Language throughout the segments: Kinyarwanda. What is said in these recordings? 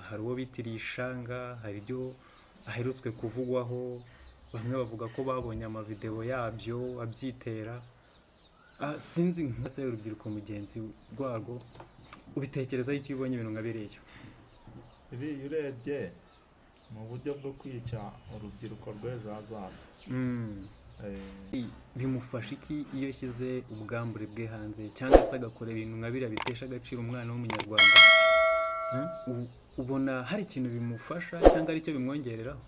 Hari uwo bitiriye ishanga, hari ibyo aherutswe kuvugwaho, bamwe bavuga ko babonye amavideo yabyo abyitera. Sinzi nka se urubyiruko mugenzi rwarwo ubitekerezaho iki iyo ubonye ibintu nka biriya? Iriya urebye ni uburyo bwo kwica urubyiruko rw'ejo hazaza. Bimufasha iki iyo ashyize ubwambure bwe hanze cyangwa se agakora ibintu nka biriya bitesha agaciro umwana w'umunyarwanda? Ubona hari ikintu bimufasha cyangwa ari cyo bimwongereraho?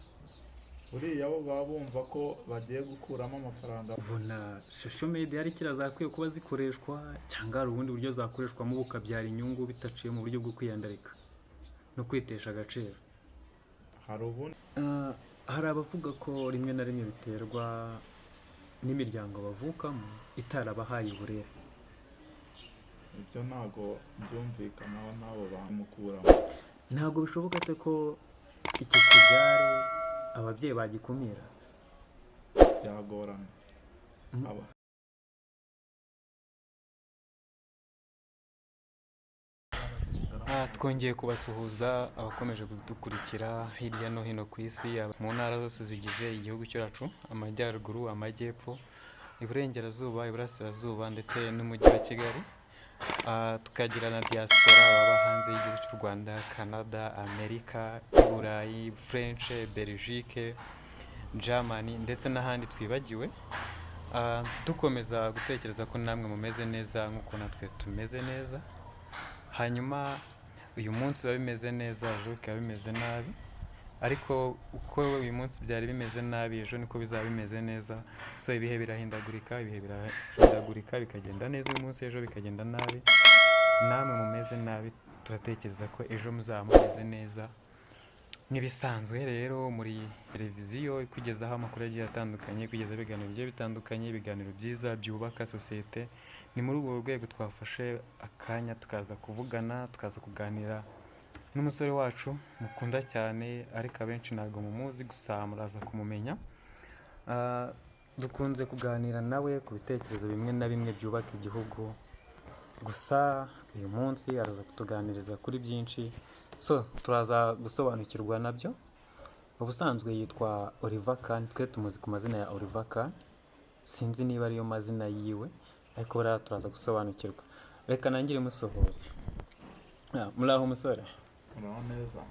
Buriya bo baba bumva ko bagiye gukuramo amafaranga. Ubona social media ari kiriya zakwiye kuba zikoreshwa, cyangwa hari ubundi buryo zakoreshwamo bukabyara inyungu bitaciye mu buryo bwo kwiyandarika no kwitesha agaciro? Hari ubundi. Hari abavuga ko rimwe na rimwe biterwa n'imiryango bavukamo itarabahaye uburere. Ibyo ntabwo byumvikanaho n'abo bantu mukuramo. Ntabwo bishoboka se ko icyo kigare ababyeyi bagikumira? Byagorana. Aba Twongeye kubasuhuza abakomeje kudukurikira hirya no hino ku isi, yaba mu ntara zose zigize igihugu cyacu, amajyaruguru, amajyepfo, iburengerazuba, iburasirazuba ndetse n'umujyi wa Kigali. Tukagira na diaspora baba hanze y'igihugu cy'u Rwanda, Canada, Amerika, i Burayi, French, Belgique, Germany ndetse n'ahandi twibagiwe. Dukomeza gutekereza ko namwe mumeze neza nk'uko natwe tumeze neza. Hanyuma uyu munsi biba bimeze neza, ejo bikaba bimeze nabi, ariko uko uyu munsi byari bimeze nabi, ejo niko bizaba bimeze neza. So ibihe birahindagurika, ibihe birahindagurika bikagenda neza uyu munsi, ejo bikagenda nabi. Namwe mumeze nabi, turatekereza ko ejo muzaba mumeze neza. Nk'ibisanzwe rero muri televiziyo ikugezaho amakuru agiye atandukanye, ikugezaho ibiganiro bigiye bitandukanye, ibiganiro byiza byubaka sosiyete. Ni muri urwo rwego twafashe akanya tukaza kuvugana, tukaza kuganira n'umusore wacu mukunda cyane, ariko abenshi ntabwo mumuzi, gusa muraza kumumenya. Dukunze kuganira nawe ku bitekerezo bimwe na bimwe byubaka igihugu, gusa uyu munsi araza kutuganiriza kuri byinshi, so turaza gusobanukirwa nabyo. Ubusanzwe yitwa Oliver Kahn, twe tumuzi ku mazina ya Oliver Kahn, sinzi niba ariyo mazina yiwe, ariko buriya turaza gusobanukirwa. Reka nangire musuhuza. Muraho musore? Uraho neza.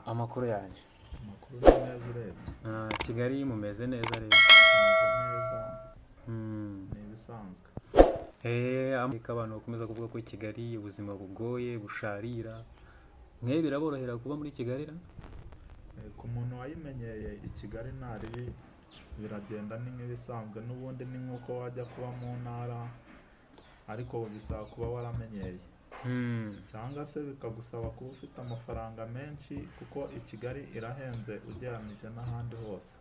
Amakuru yanyu? Amakuru ni meza urebye. Kigali mumeze neza rero? Tumeze neza. Ni ibisanzwe. Ariko abantu bakomeza kuvuga ko Kigali ubuzima bugoye busharira, mwe biraborohera kuba muri Kigali ra? Ku muntu wayimenyeye i Kigali nta ribi, biragenda ni nk'ibisanzwe, n'ubundi ni nk'uko wajya kuba mu ntara, ariko bisaba kuba waramenyeye. Cyangwa se bikagusaba kuba ufite amafaranga menshi, kuko i Kigali irahenze ugereranyije n'ahandi hose.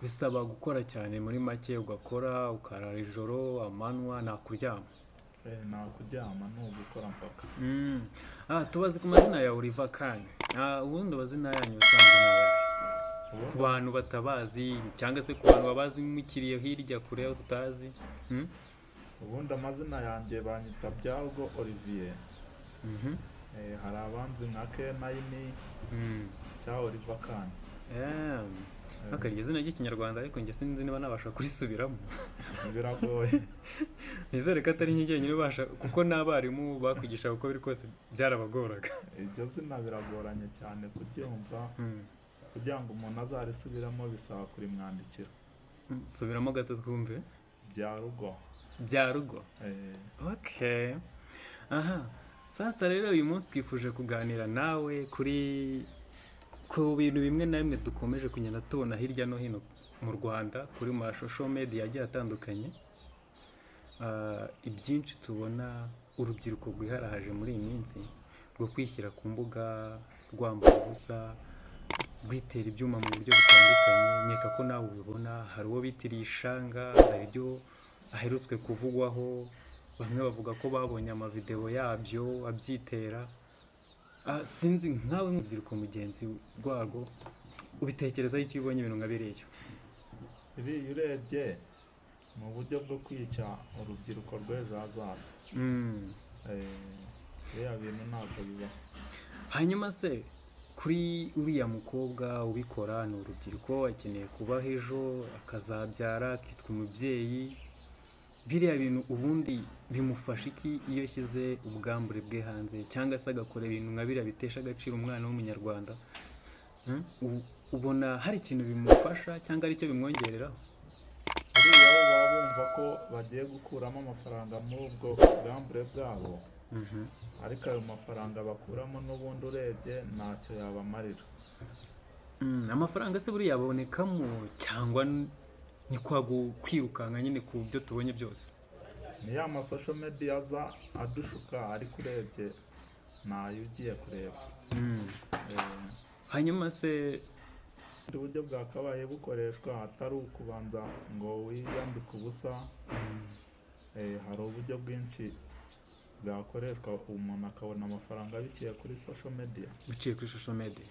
Bisaba gukora cyane muri make, ugakora ukarara ijoro amanywa, nta kuryama. Nta kuryama, ni ugukora mpaka. Tubazi ku mazina ya Oliver Kahn. Ubundi amazina yanyu ubusanzwe ni ayahe? Ku Ubundi bantu batabazi cyangwa se ku bantu babazi mukiriye hirya kure aho tutazi. Ubundi amazina yanjye banyita Byarugo Olivier. Hari abanzi nka K9 cyangwa Oliver Kahn. Akarya izina ry'ikinyarwanda, ariko njye sinzi niba nabasha kurisubiramo. Biragoye. Nizere ko atari njye jyenyine ubasha, kuko n'abarimu bakwigisha uko biri kose byarabagoraga. Iryo zina biragoranye cyane kuryumva, kugira ngo umuntu azarisubiremo bisaba kurimwandikira. Subiramo gato twumve. Byarugo. Byarugo. Okay. Aha. Sasa rero uyu munsi twifuje kuganira nawe kuri ku bintu bimwe na bimwe dukomeje kugenda tubona hirya no hino mu Rwanda kuri ma social media agiye atandukanye. Ibyinshi tubona urubyiruko rwiharahaje muri iyi minsi rwo kwishyira ku mbuga, rwambara ubusa, rwitera ibyuma mu buryo butandukanye. Nkeka ko nawe ubibona, hari uwo bitiriye ishanga, hari ibyo aherutswe kuvugwaho, bamwe bavuga ko babonye amavideo yabyo abyitera. Sinzi nkawe nk'urubyiruko mugenzi rwarwo ubitekerezaho iki iyo ubonye ibintu nka biriya? Iriya urebye ni uburyo bwo kwica urubyiruko rw'ejo hazaza. Biriya bintu ntabwo bibaho. Hanyuma se kuri uriya mukobwa ubikora, ni urubyiruko, akeneye kubaho ejo akazabyara akitwa umubyeyi, biriya bintu ubundi bimufasha iki iyo ashyize ubwambure bwe hanze cyangwa se agakora ibintu nka biriya bitesha agaciro umwana w'umunyarwanda? Ubona hari ikintu bimufasha cyangwa ari cyo bimwongereraho? Buriya bo baba bumva ko bagiye gukuramo amafaranga muri ubwo bwambure bwabo, ariko ayo mafaranga bakuramo n'ubundi urebye ntacyo yabamarira. Amafaranga se buriya abonekamo cyangwa ni kwa kwirukanka nyine ku byo tubonye byose? Ni ya ma social media aza adushuka, ariko urebye ntayo ugiye kureba. Hanyuma se Ubundi buryo bwakabaye bukoreshwa atari ukubanza ngo wiyambike ubusa, hari uburyo bwinshi bwakoreshwa umuntu akabona amafaranga biciye kuri social media. Biciye kuri social media.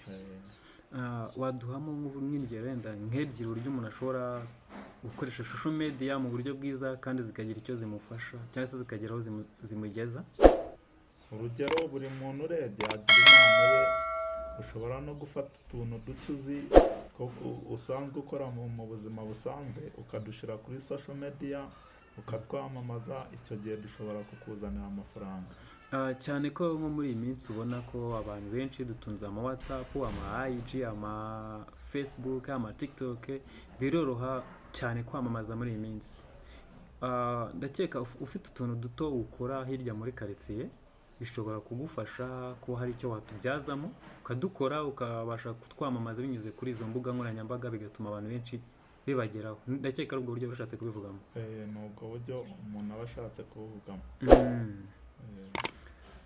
Waduhamo nk'ingero wenda nk'ebyiri, uburyo umuntu ashobora gukoresha social media mu buryo bwiza kandi zikagira icyo zimufasha cyangwa se zikagera aho zimugeza? Urugero, buri muntu urebye agira impano ye. Ushobora no gufata utuntu duke uzi ko usanzwe ukora mu buzima busanzwe, ukadushyira kuri social media, ukatwamamaza. Icyo gihe dushobora kukuzanira amafaranga. Cyane ko nko muri iyi minsi ubona ko abantu benshi dutunze ama WhatsApp, ama IG, ama Facebook, ama TikTok, biroroha cyane kwamamaza muri iyi minsi. Ndakeka ufite utuntu duto ukora hirya muri karitsiye bishobora kugufasha kuba hari icyo watubyazamo, ukadukora, ukabasha kutwamamaza binyuze kuri izo mbuga nkoranyambaga, bigatuma abantu benshi bibageraho. Ndakeka ari ubwo buryo bashatse kubivugamo. Ni ubwo buryo umuntu aba ashatse kubuvugamo.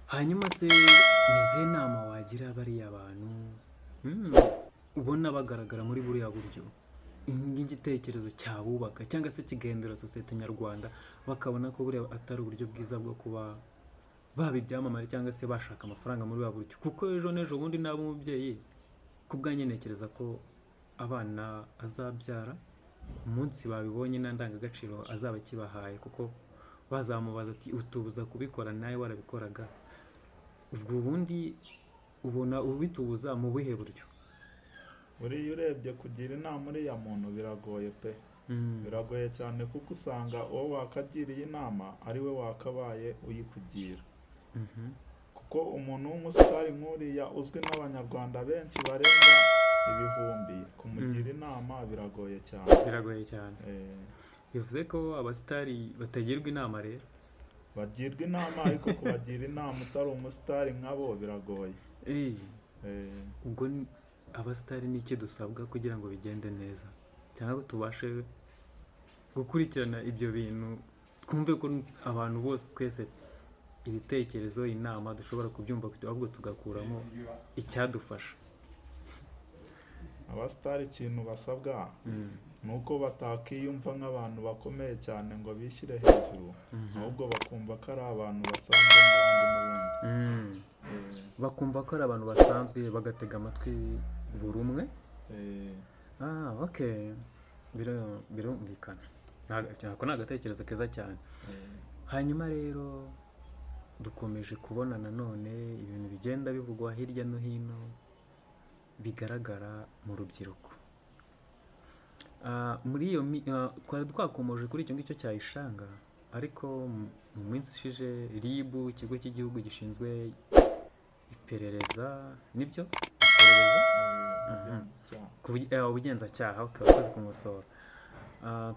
Hanyuma se ni izihe nama wagira bariya bantu ubona bagaragara muri buriya buryo, nk'igitekerezo cyabubaka cyangwa se kigahindura sosiyete nyarwanda, bakabona ko buriya atari uburyo bwiza bwo kuba baba ibyamamare cyangwa se bashaka amafaranga muri buriya buryo, kuko ejo n'ejo bundi naba umubyeyi, ku bwanjye ntekereza ko abana azabyara umunsi babibonye nta ndangagaciro azaba akibahaye, kuko bazamubaza ati utubuza kubikora nawe warabikoraga. Ubwo ubundi ubona ubitubuza mu buhe buryo? Buriya urebye kugira inama uriya muntu biragoye pe. Biragoye cyane, kuko usanga uwo wakagiriye inama ari we wakabaye uyikugira, kuko umuntu w'umusitari nk'uriya uzwi n'abanyarwanda benshi barenga ibihumbi, kumugira inama biragoye cyane. Biragoye cyane. Bivuze ko abasitari batagirwa inama rero? Bagirwa inama, ariko kubagira inama utari umusitari nkabo biragoye. Ubwo abasitari ni iki dusabwa kugira ngo bigende neza cyangwa tubashe gukurikirana ibyo bintu, twumve ko abantu bose twese ibitekerezo, inama dushobora kubyumva, ahubwo tugakuramo icyadufasha? Abasitari ikintu basabwa ni uko batakiyumva nk'abantu bakomeye cyane ngo bishyire hejuru, ahubwo bakumva ko ari abantu basanzwe n'abandi n'ubundi. Bakumva ko ari abantu basanzwe, bagatega amatwi buri umwe. Okay, birumvikana. Ako ni agatekerezo keza cyane. Hanyuma rero dukomeje kubona nanone ibintu bigenda bivugwa hirya no hino bigaragara mu rubyiruko. Muri iyo twari twakomoje kuri icyo ngicyo cya Ishanga, ariko mu minsi ishize RIB, ikigo cy'igihugu gishinzwe iperereza, nibyo? Iperereza? Ubugenzacyaha. Ubugenzacyaha, okay, wakoze kumusora.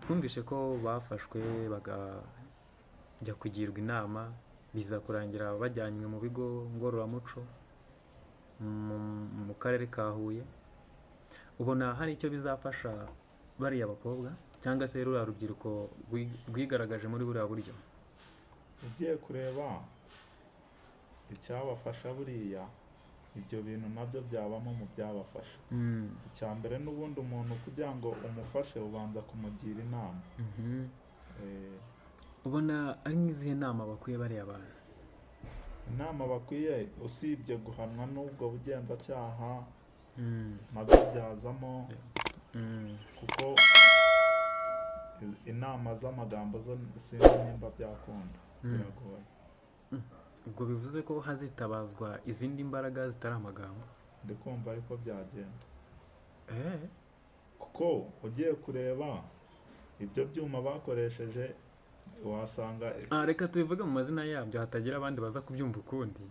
Twumvishe ko bafashwe bakajya kugirwa inama, biza kurangira bajyanywe mu bigo ngororamuco mu karere ka Huye. Ubona hari icyo bizafasha bariya bakobwa cyangwa se ruriya rubyiruko rwigaragaje muri buriya buryo? Ugiye kureba icyabafasha, buriya ibyo bintu nabyo byabamo mu byabafasha. Icya mbere n'ubundi umuntu kugira ngo umufashe ubanza kumugira inama. Ubona ari nk'izihe nama bakwiye bariya bantu? Inama bakwiye, usibye guhanwa n'ubwo bugenzacyaha, nabyo byazamo, kuko inama z'amagambo zo sinzi nimba byakunda, biragoye. Ubwo bivuze ko hazitabazwa izindi mbaraga zitari amagambo. Ndi kumva ariko byagenda, kuko ugiye kureba ibyo byuma bakoresheje wasanga Reka tubivuge mu mazina yabyo hatagira abandi baza kubyumva ukundi.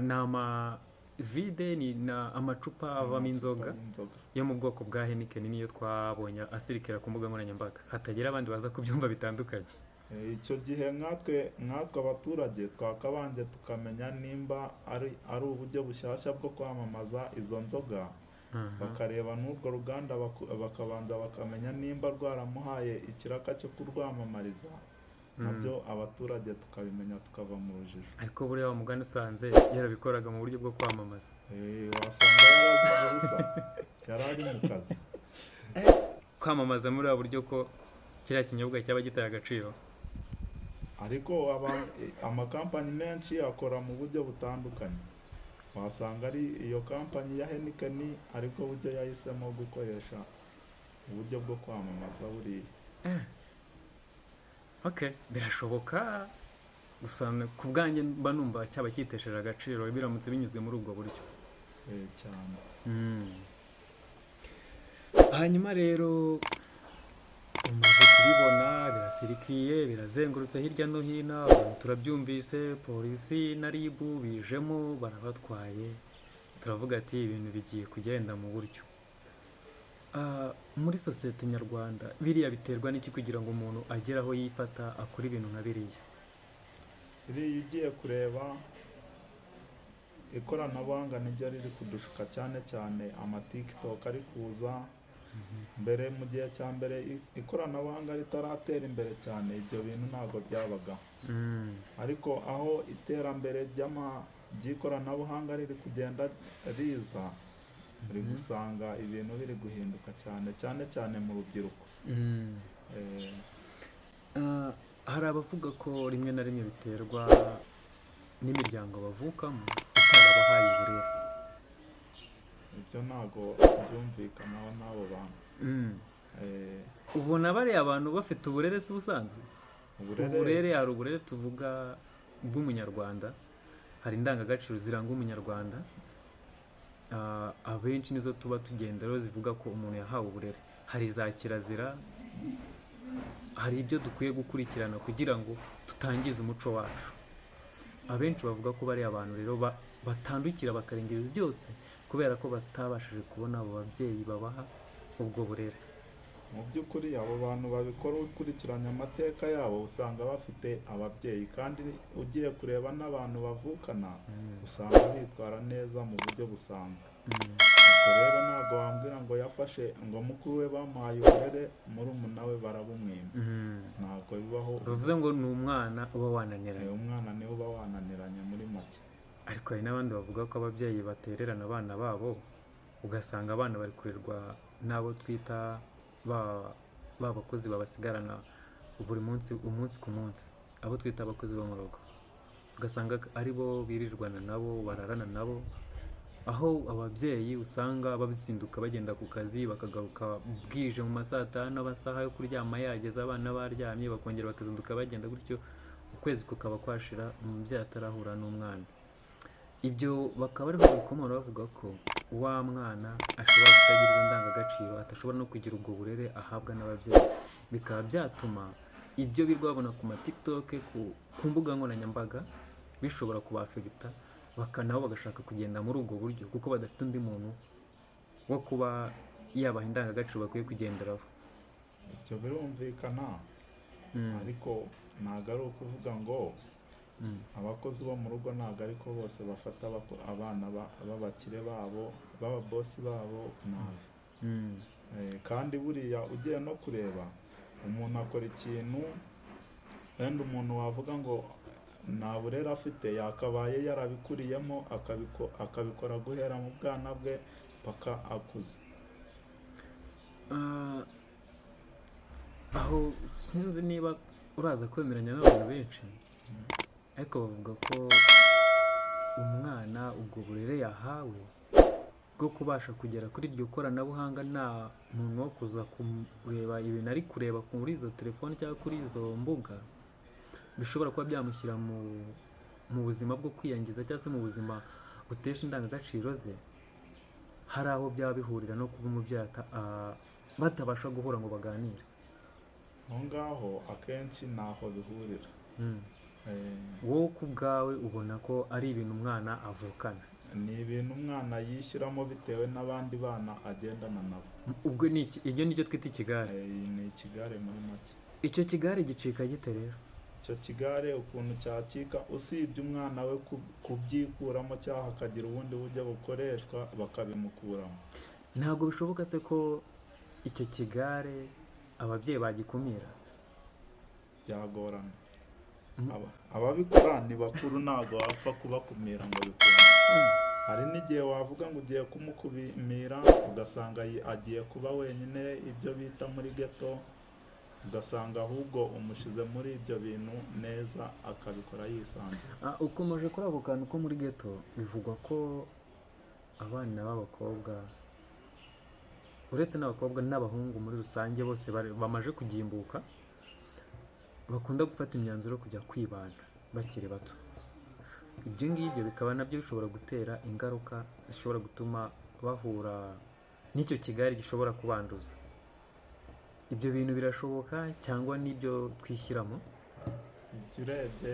Ni amavide, ni na amacupa avamo inzoga y'inzoga yo mu bwoko bwa Heineken, niyo twabonye asirikira ku mbuga nkoranyambaga, hatagira abandi baza kubyumva bitandukanye. Icyo gihe nkatwe abaturage twakabanje tukamenya nimba ari uburyo bushyashya bwo kwamamaza izo nzoga, bakareba n'urwo ruganda, bakabanza bakamenya nimba rwaramuhaye ikiraka cyo kurwamamariza, nabyo abaturage tukabimenya tukava mu rujijo. Ariko buriya wa mugani usanze yarabikoraga mu buryo bwo kwamamaza. Wasanga yarazize ubusa, yari ari mu kazi. Kwamamaza muri ubu buryo ko kiriya kinyobwa cyaba gitaye agaciro. Ariko amakampani menshi akora mu buryo butandukanye, wasanga ari iyo kampanyi ya Heineken aribwo buryo yahisemo gukoresha uburyo bwo kwamamaza buriya. Okay, birashoboka, gusa ku bwanjye mba numva cyaba cyitesheje agaciro biramutse binyuzwe muri ubwo buryo. Cyane. Hanyuma rero umaze kubibona birasirikiye, birazengurutse hirya no hino, abantu turabyumvise, polisi na RIB bijemo barabatwaye, turavuga ati ibintu bigiye kugenda mu buryo. Muri sosiyete nyarwanda biriya biterwa n'iki kugira ngo umuntu agere aho yifata akora ibintu nka biriya? Iriya ugiye kureba ikoranabuhanga niryo riri kudushuka, cyane cyane amatiktok ari kuza. Mbere mu gihe cya mbere ikoranabuhanga ritaratera imbere cyane, ibyo bintu ntabwo byabagaho. Ariko aho iterambere ry'ikoranabuhanga riri kugenda riza, uri gusanga ibintu biri guhinduka cyane, cyane cyane mu rubyiruko. Hari abavuga ko rimwe na rimwe biterwa n'imiryango bavukamo itarabahaye uburere. Ibyo ntabwo byumvikanaho n'abo bantu. Ubona bariya abantu bafite uburere si ubusanzwe? Uburere, Hari uburere tuvuga bw'umunyarwanda, hari indangagaciro ziranga umunyarwanda, abenshi nizo tuba tugenderaho zivuga ko umuntu yahawe uburere. Hari za kirazira, hari ibyo dukwiye gukurikirana kugira ngo tutangiza umuco wacu. Abenshi bavuga ko bariya abantu rero batandukira bakarengera ibi byose kubera ko batabashije kubona abo babyeyi babaha ubwo burere. Mu by'ukuri abo bantu babikora ukurikiranye amateka yabo usanga bafite ababyeyi, kandi ugiye kureba n'abantu bavukana usanga bitwara neza mu buryo busanzwe. Ubwo rero ntabwo wambwira ngo yafashe ngo mukuru we bamuhaye uburere, murumuna we barabumwima. Ntabwo bibaho. Bivuze ngo ni umwana uba wananiranye. Umwana niwe uba wananiranye muri make. Ariko hari n'abandi bavuga ko ababyeyi batererana abana babo, ugasanga abana bari kurerwa n'abo twita ba bakozi babasigarana buri munsi, umunsi ku munsi, abo twita abakozi bo mu rugo, ugasanga ari bo birirwana nabo, bararana nabo, aho ababyeyi usanga babizinduka bagenda ku kazi bakagaruka bwije mu ma saa tanu, amasaha yo kuryama yageze, abana baryamye, bakongera bakazinduka bagenda gutyo, ukwezi kukaba kwashira umubyeyi atarahura n'umwana. Ibyo bakaba ariho babikomora bavuga ko wa mwana ashobora kutagira izo ndangagaciro, atashobora no kugira ubwo burere ahabwa n'ababyeyi, bikaba byatuma ibyo birirwa babona ku ma TikTok, ku mbuga nkoranyambaga bishobora kubafekita, nabo bagashaka kugenda muri ubwo buryo kuko badafite undi muntu wo kuba yabaha indangagaciro bakwiye kugenderaho. Ibyo birumvikana, ariko ntabwo ari ukuvuga ngo abakozi bo mu rugo ntabwo ariko bose bafata abana b'abakire babo, b'ababosi babo nabi. Kandi buriya ugiye no kureba umuntu akora ikintu, wenda umuntu wavuga ngo nta burere afite yakabaye yarabikuriyemo, akabikora guhera mu bwana bwe paka akuze. Aho sinzi niba uraza kwemeranya n'abantu benshi, ariko bavuga ko umwana ubwo burere yahawe bwo kubasha kugera kuri iryo koranabuhanga, nta muntu wo kuza kureba ibintu ari kureba kuri izo telefoni cyangwa kuri izo mbuga, bishobora kuba byamushyira mu buzima bwo kwiyangiza cyangwa se mu buzima butesha indangagaciro ze, hari aho byaba bihurira no kuba umubyeyi batabasha guhura ngo baganire? Aho ngaho akenshi ntaho bihurira. Wowe ku bwawe ubona ko ari ibintu umwana avukana? Ni ibintu umwana yishyiramo bitewe n'abandi bana agendana nabo. Ubwo ni iki? Ibyo ni cyo twita ikigare? Ni ikigare muri make. Icyo kigare gicika gite rero? Icyo kigare ukuntu cyacika, usibye umwana we kubyikuramo cyangwa hakagira ubundi buryo bukoreshwa bakabimukuramo. Ntabwo bishoboka se ko icyo kigare ababyeyi bagikumira? Byagorana. Ababikora ni bakuru, ntabwo wapfa kubakumira ngo bikunde. Hari n'igihe wavuga ngo ugiye kumukumira, ugasanga agiye kuba wenyine, ibyo bita muri geto, ugasanga ahubwo umushyize muri ibyo bintu neza akabikora yisanzuye. Ukomeje kuri ako kantu ko muri geto, bivugwa ko abana b'abakobwa, uretse n'abakobwa n'abahungu muri rusange bose bamaze kugimbuka, bakunda gufata imyanzuro yo kujya kwibana bakiri bato. Ibyo ngibyo bikaba nabyo bishobora gutera ingaruka zishobora gutuma bahura n'icyo kigare gishobora kubanduza. Ibyo bintu birashoboka cyangwa n'ibyo twishyiramo? Ibyo urebye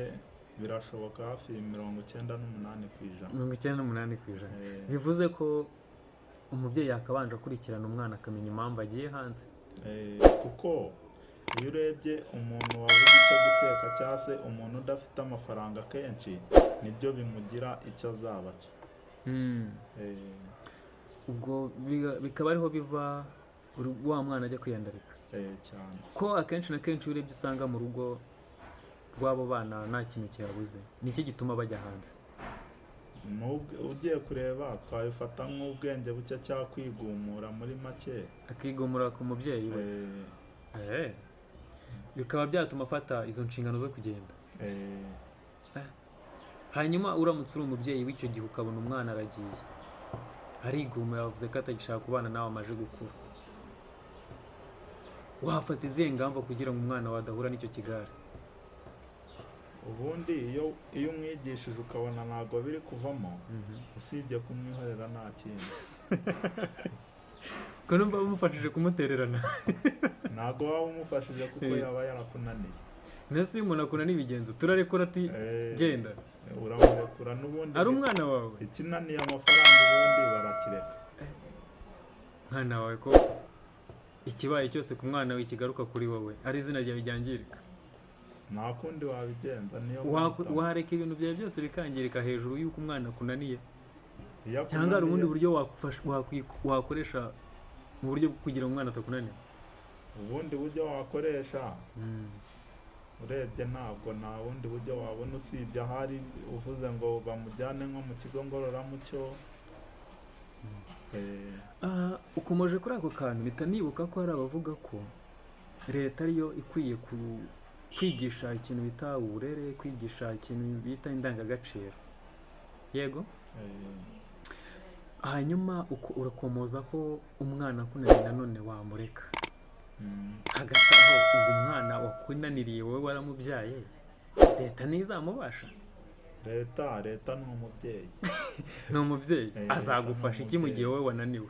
birashoboka hafi 98%. 98%. Bivuze ko umubyeyi yakabanje akurikirana umwana akamenya impamvu agiye hanze. Kuko iyo urebye umuntu wabuze icyo guteka cyangwa se umuntu udafite amafaranga kenshi, nibyo bimugira icyo azaba cyo. Ubwo bikaba ariho biva wa mwana ajya kwiyandarika. Cyane. Ko akenshi na kenshi iyo urebye usanga mu rugo rw'abo bana nta kintu kihabuze, ni iki gituma bajya hanze? Ugiye kureba twabifata nk'ubwenge buke cyangwa kwigumura muri make. Akigumura ku mubyeyi we. Bikaba byatuma afata izo nshingano zo kugenda. Hanyuma uramutse uri umubyeyi w'icyo gihe ukabona umwana aragiye arigumura, yavuze ko atagishaka kubana nawe amaze gukura, wafata izihe ngamba kugira ngo umwana wawe adahura n'icyo kigare? Ubundi iyo umwigishije ukabona ntabwo biri kuvamo, usibye kumwihorera nta kindi. Ko numva bamufashije kumutererana. Ntabwo waba umufashije kuko yaba yarakunaniye. Mbese iyo umuntu akunaniye ibigenzo turarekura ati genda. Uramurekura n'ubundi. Ari umwana wawe. Ikinaniye amafaranga ubundi barakireka. Umwana wawe, ko ikibaye cyose ku mwana we kigaruka kuri wowe, ari izina ryawe ryangirika. Nta kundi wabigenza, niyo mahitamo. Wareka ibintu byawe byose bikangirika hejuru y'uko umwana akunaniye? Iyo Cyangwa hari ubundi akunaniye- buryo wakoresha mu buryo bwo kugira ngo umwana atakunanira? Ubundi buryo wakoresha, urebye ntabwo nta bundi buryo wabona usibye ahari uvuze ngo bamujyane nko mu kigo ngororamuco. Ukomeje kuri ako kantu mpita nibuka ko hari abavuga ko leta ariyo ikwiye kwigisha ikintu bita uburere, kwigisha ikintu bita indangagaciro, yego? Hanyuma urakomoza ko umwana akunaniye nanone wamureka. Hagati aho, ubwo umwana wakunaniriye wowe waramubyaye, leta ntizamubasha? Leta ni umubyeyi. Ni umubyeyi. Leta Azagufasha ni iki mu gihe umubyeyi. wowe wananiwe?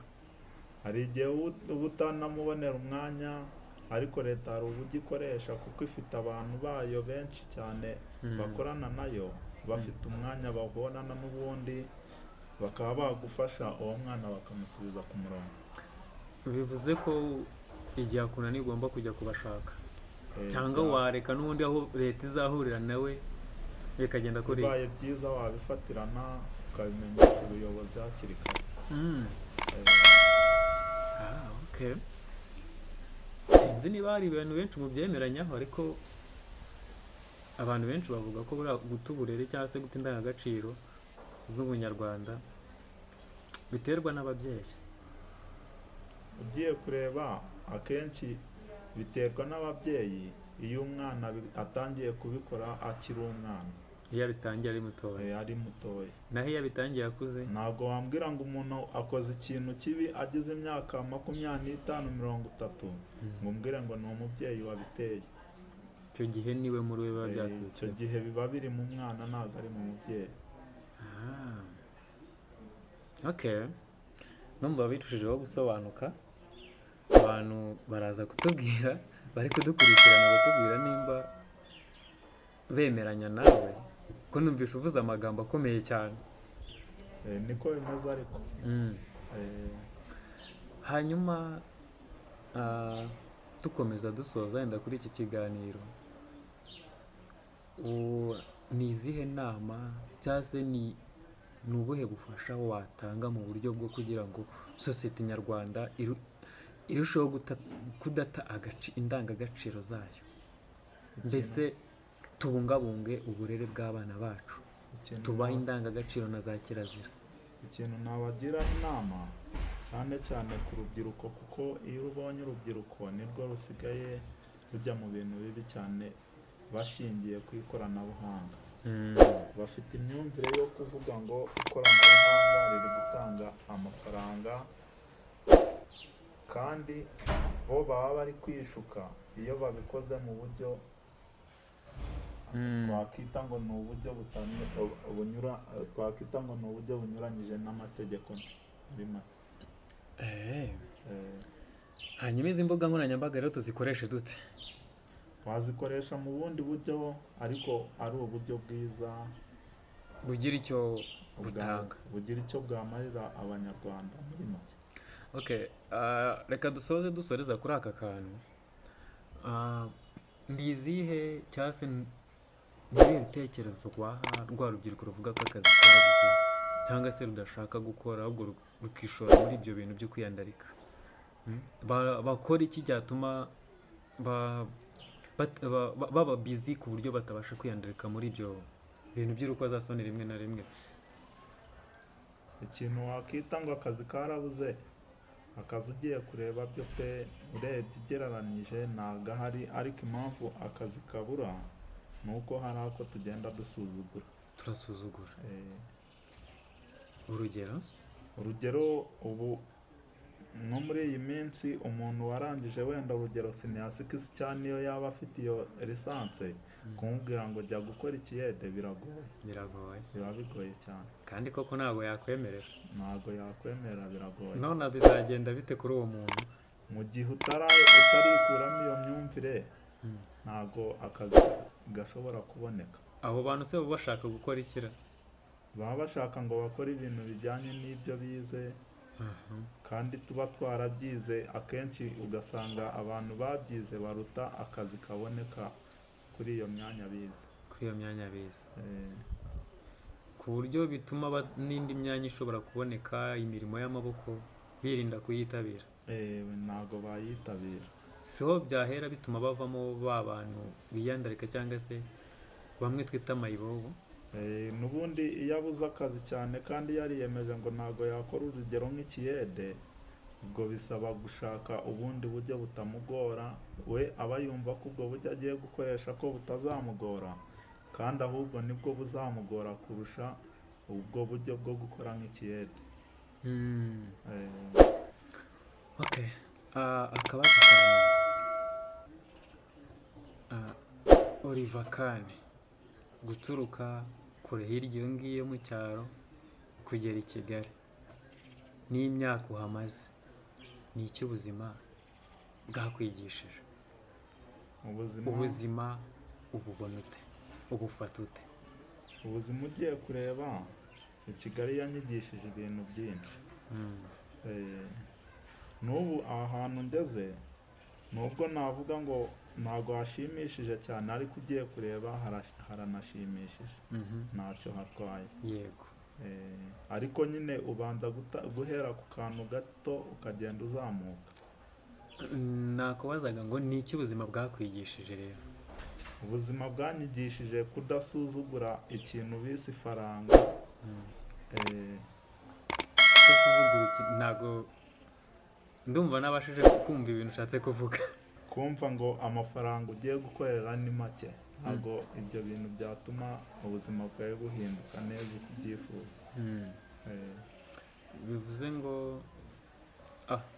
Hari igihe uba utanamubonera umwanya, ariko leta hari uburyo ikoresha kuko ifite abantu bayo benshi cyane bakorana nayo, bafite umwanya babonana n'ubundi bakaba bagufasha uwo mwana bakamusubiza ku murongo. Bivuze ko igihe akunaniye ugomba kujya kubashaka, cyangwa wareka n'ubundi aho leta izahurira nawe bikagenda kuri Bibaye byiza wabifatirana ukabimenyesha ubuyobozi hakiri kare. Okay. Sinzi niba hari abantu benshi mubyemeranyaho, ariko abantu benshi bavuga ko buriya guta uburere cyangwa se guta indangagaciro z'ubunyarwanda biterwa n'ababyeyi. Ugiye kureba akenshi biterwa n'ababyeyi iyo umwana atangiye kubikora akiri umwana. Iyo abitangiye ari mutoya. Ari mutoya. Naho iyo abitangiye akuze? Ntabwo wambwira ngo umuntu akoze ikintu kibi agize imyaka 25, 30, ngo umbwire ngo ni umubyeyi wabiteye. Icyo gihe niwe muri we biba Icyo byaturutse. gihe biba biri mu mwana, ntabwo ari mu mubyeyi. Ah. Okay. Numva birushijeho gusobanuka. Abantu baraza kutubwira, bari kudukurikirana batubwira nimba bemeranya nawe, ko numvishe uvuze amagambo akomeye cyane. Niko bimeze ariko. Hanyuma dukomeza dusoza wenda kuri iki kiganiro, ni izihe nama cyangwa se ni ubuhe bufasha watanga mu buryo bwo kugira ngo sosiyete nyarwanda irusheho kudata indangagaciro zayo, mbese tubungabunge uburere bw'abana bacu, tubahe indangagaciro na za kirazira? Ikintu nabagira inama cyane cyane ku rubyiruko, kuko iyo ubonye urubyiruko nirwo rusigaye rujya mu bintu bibi cyane bashingiye ku ikoranabuhanga. Bafite imyumvire yo kuvuga ngo ikoranabuhanga riri gutanga amafaranga, kandi bo baba bari kwishuka iyo babikoze mu buryo twakwita ngo ni uburyo twakwita ngo ni uburyo bunyuranyije n'amategeko muri make. Hanyuma izi mbuga nkoranyambaga rero tuzikoreshe dute? Wazikoresha mu bundi buryo, ariko ari uburyo bwiza bugira icyo butanga, bugira icyo bwamarira abanyarwanda muri make. Okay, reka dusoze dusoreza kuri aka kantu. Ni izihe cyangwa se ni ibihe bitekerezo waha rwa rubyiruko ruvuga ko akazi kabuze cyangwa se rudashaka gukora, ahubwo rukishora muri ibyo bintu byo kwiyandarika? Bakora iki cyatuma baba busy ku buryo batabasha kwiyandarika muri ibyo bintu by'urukozasoni rimwe na rimwe? Ikintu wakita ngo akazi karabuze, akazi ugiye kureba byo pe, urebye ugereranyije ntabwo ahari, ariko impamvu akazi kabura ni uko hari ako tugenda dusuzugura. Turasuzugura. Urugero? Urugero, ubu nko muri iyi minsi umuntu warangije wenda urugero senior six cyangwa niyo yaba afite iyo licence, kumubwira ngo jya gukora ikiyede biragoye. Biragoye. Biba bigoye cyane. Kandi koko ntabwo yakwemerera. Ntabwo yakwemera, biragoye. None bizagenda bite kuri uwo muntu? Mu gihe utarikuramo iyo myumvire, ntabwo akazi gashobora kuboneka. Abo bantu se baba bashaka gukora ikira? Baba bashaka ngo bakore ibintu bijyanye n'ibyo bize, kandi tuba twarabyize, akenshi ugasanga abantu babyize baruta akazi kaboneka kuri iyo myanya bize. Kuri iyo myanya bize. Ku buryo bituma n'indi myanya ishobora kuboneka, imirimo y'amaboko, birinda kuyitabira. Ntabwo bayitabira. Siho byahera bituma bavamo ba bantu biyandarika cyangwa se bamwe twita mayibobo. N'ubundi iyo abuze akazi cyane kandi yariyemeje ngo ntabwo yakora urugero nk'ikiyede, ubwo bisaba gushaka ubundi buryo butamugora, we aba yumva ko ubwo buryo agiye gukoresha ko butazamugora, kandi ahubwo nibwo buzamugora kurusha ubwo buryo bwo gukora nk'ikiyede. Okay. Akabazo ka nyuma. Oliver Kane, guturuka kure hirya iyo ngiyo mu cyaro kugera i Kigali n'imyaka uhamaze, ni iki ubuzima bwakwigishije? Ubuzima ububona ute? Ubufata ute? Ubuzima ugiye kureba i Kigali yanyigishije ibintu byinshi. N'ubu aha hantu ngeze, nubwo navuga ngo ntabwo hashimishije cyane, ariko ugiye kureba haranashimishije, ntacyo hatwaye. Ariko nyine ubanza guhera ku kantu gato ukagenda uzamuka. Nakubazaga ngo ni iki ubuzima bwakwigishije rero? Ubuzima bwanyigishije kudasuzugura ikintu bise ifaranga. Kudasuzugura ikintu, ntabwo ndumva nabashije kumva ibintu ushatse kuvuga. Kumva ngo amafaranga ugiye gukorera ni make, ntabwo ibyo bintu byatuma ubuzima bwawe buhinduka neza uko ubyifuza. Bivuze ngo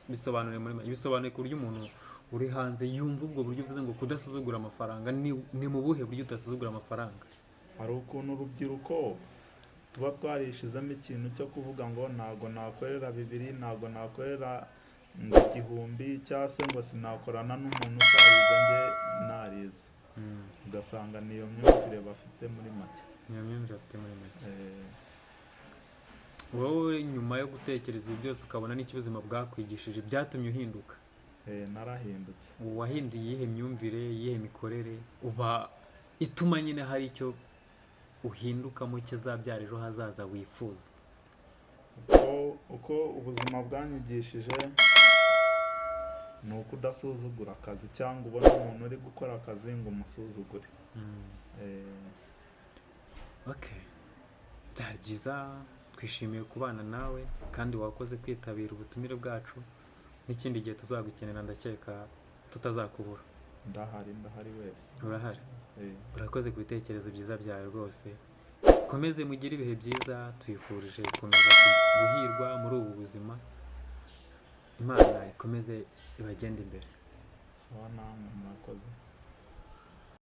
bisobanuye muri make, bisobanuye ku buryo umuntu uri hanze yumva ubwo buryo uvuze ngo kudasuzugura amafaranga, ni mu buhe buryo udasuzugura amafaranga? Hari ukuntu urubyiruko tuba twarishizemo ikintu cyo kuvuga ngo ntago nakorera bibiri, ntago nakorera ngo 1000, cyangwa se ngo sinakorana n'umuntu utarize njye narize. Ugasanga niyo myumvire bafite muri make. Niyo myumvire bafite muri make. Wowe nyuma yo gutekereza ibi byose ukabona n'icyo ubuzima bwakwigishije, byatumye uhinduka? Narahindutse. Wahinduye iyihe myumvire, iyihe mikorere uba ituma nyine hari icyo uhindukamo kizabyara ejo hazaza wifuza? Uko ubuzima bwanyigishije ni uko udasuzugura akazi cyangwa ubona umuntu uri gukora akazi ngo umusuzugure. Okay, byari byiza, twishimiye kubana nawe kandi wakoze kwitabira ubutumire bwacu. N'ikindi gihe tuzagukenera ndakeka tutazakubura. Ndahari, ndahari wese. Urahari. Urakoze ku bitekerezo byiza byawe rwose. Komeze mugire ibihe byiza, tuyifurije gukomeza guhirwa muri ubu buzima. Imana ikomeze ibagende imbere. Sawa, namwe murakoze.